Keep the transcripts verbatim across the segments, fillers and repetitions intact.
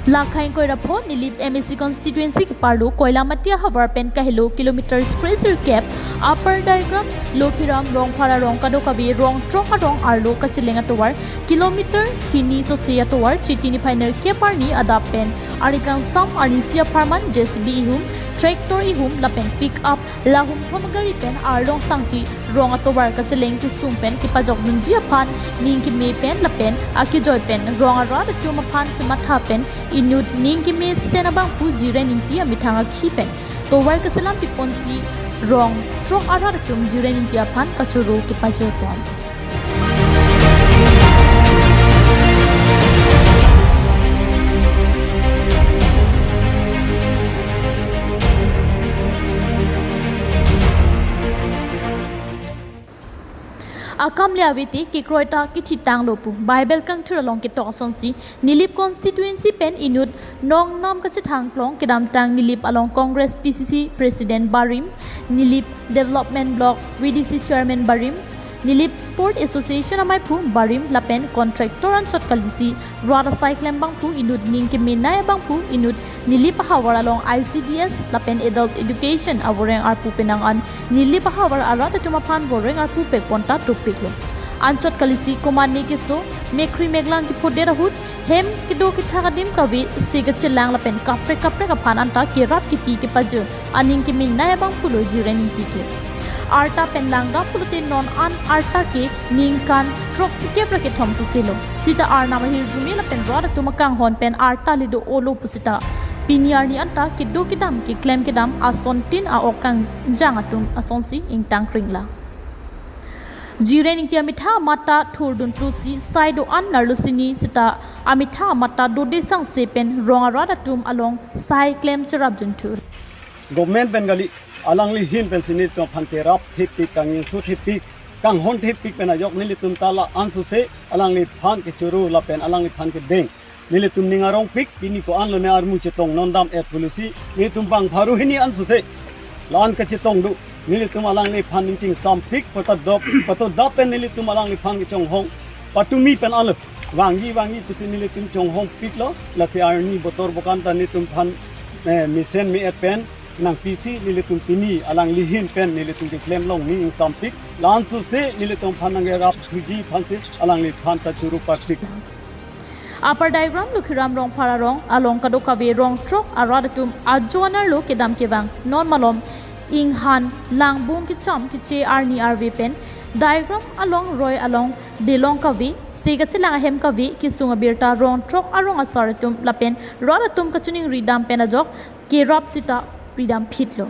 Lakhang koirapho Nilip M A C constituency keparlo Koilamati ahavar pen kahelo kilometer square circle cap Upper Daigram Lokhiram Rongphar arong kadokave rong throk arong arlo kacheleng atovar kilometer hini sose atovar Chiti niphai nerkep arni adap pen arnikangsam arnisi apharman J C B ihum, tractor ihum lapen pick up lahum thom gari pen arlong sangti rong atovar kacheleng kesung pen kepajok dunji aphan ning keme pen lapen akejoi pen rong arat atum aphan kematha pen inut ning kemesen abangphu Jiren Ingti amethang akhi pen tovar keselam piponsi rong throk arat atum Jiren Ingti aphan kachoro kepajirpon. Akam le avete kekroi ta kechitanglo pu Bible kangthir along ketok asonsi Nilip constituency pen inut nongnam kachethang klong kedamtang Nilip along Congress P C C President barim, Nilip Development Block V D C Chairman barim, Nilip Sport Association amaiphu barim lapen contractor anchot kalisi rat asai klem abangphu inut ning kemenei abangphu inut Nilip ahavar along I C D S lapen Adult Education avoreng arpu penang an Nilip ahavar arat atum aphan voreng arpu pekpon ta tupiklo. Anchot kalisi komatne keso mekhri meklang kephodet ahut hem kedo kethak adim kave se kachelang lapen kaprek kaprek aphan anta kerap kepi kepajir aning kemenei abangphulo Jiren Ingti ke. Arta pen langra pulote non an arta ke ningkan throk sikep ra kethom soselo. Sita arnam ahirjume lapen rat atum akanghon pen arta le do-olo pusita pini arni anta kedo kedam keklem kedam asontin a-ok kangjang atum asonsi ingtang kringla. Jiren Ingti amethang amat ta thurdun tlusi sai do-an arlo sini sita amethang amat ta dode sangse pen rong arat atum along sai klem cherapdun thu. Government pen kali, alangli ahin pensi nelitum aphan kerap thepik, kangingso thepik, kanghon thepik pen ajok nelitum ta la-an sose alangliphan kechoro lapen alangliphan kedeng. Nelitum ning arongpik, pini ko-an lone armu chetong non dam-et pulosi nelitum bang pharo hini an sose la-an kachetong do. Nelitum alangliphan ning chingsampik, patodap, patodap pen nelitum alangliphan kechonghong patumi pen alo vangji vangji pusi nelitum chonghongpiklo. Lasi arni botor bokan ta nelitum aphan, eh, mesen me-et pen nangpisi nelitum pini alangli ahin pen nelitum keklem longni ingsampik. La-an sose nelitum aphan nangkerap thuji aphansi alangliphan ta choro parpik. Upper Daigram Lokhiram Rongphar arong along kadokave rong throk arat atum ajo anerlo kedam kevang non malom inghan langbung kecham keche arni arve pen Daigram along roi along delong kave se kachelang ahem kave kesung abirta rong throk arong asar atum lapen rat atum kachiningri dam pen ajok kerap sita pridam phitlo.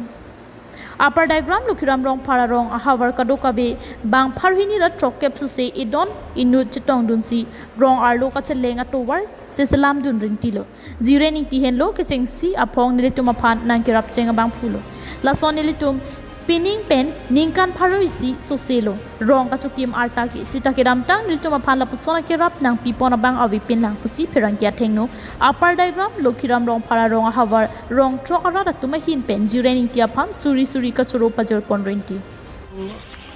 Upper Daigram Lokhiram Rongphar arong ahavar kadokave bang pharo hini ra throkkep sose edon inut chetongdunsi rong arlo kacheleng atovar seselamdun ringtilo. Jiren Ingti henlo kechengsi aphong nelitum aphan nangkerap cheng abangphulo. Lason nelitum pining pen ningkan pharo isi soselo rong kachokim arta ke sita kedamtang nelitum aphan lapuson akerap nangpipon abang avepinlang pusi pherangke athengno Upper Daigram Lokhiram Rongphar arong ahavar rong throk arat atum ahin pen Jiren Ingti aphan suri suri kachoro pajirpon rinti.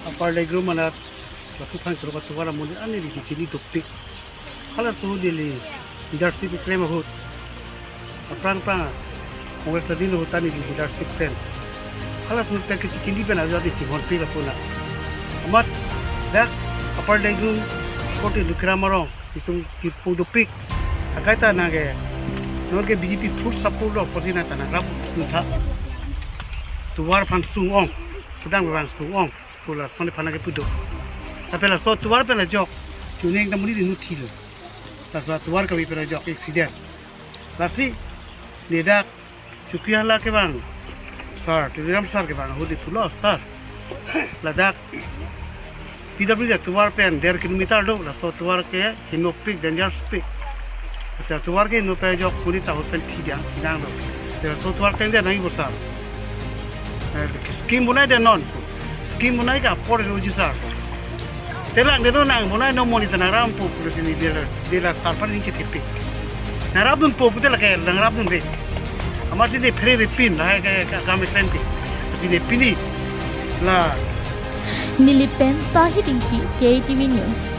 Upper Daigram anat lapu aphan choro katuvar amonit an neli kechini dopik. Halaso neli leadership klem ahut, aphrang phrang Congress adin ahut ta neli leadership klem. Halaso pen kechini pen ajo neli chinghonpik lapu na. Amat dak Upper Daigram kote Lokhiram arong itum kipu dopik. Sakai ta nangke nonke B J P full support lo pusi nangta nangrap puntha. Tovar aphan sung-ong, sudang bang sung-ong. Pu lason aphan nangkepu do. Tapi laso tovar pen ajok chuning ta monit inut thilo. Laso tovar kave pen ajok accident. Lasi nedak Chokihola kevang sir, Tuliram sir kevang ahut pulo sir, ladak P W D tovar pen der kilometer do, laso tovar ke hinopik, dangerous pik. Laso tovar ke hinope ajok monit ta ahut pen thi dia, thinang do. Laso tovar ke dia nangji bo sir. Eh, scheme bonai dia non. Scheme bonai ke apor roji sir. Telang dia non nang bonai non monit ta nangrappo pusi neli dia la sir aphan neli chethepik. Nangrapdunpo pute lake nangrapdunde. Amatsi neli pherere pin lahai ke, ke akam klempik. Lasi neli pini la. Nilip pen Sahid Ingti, K T V News.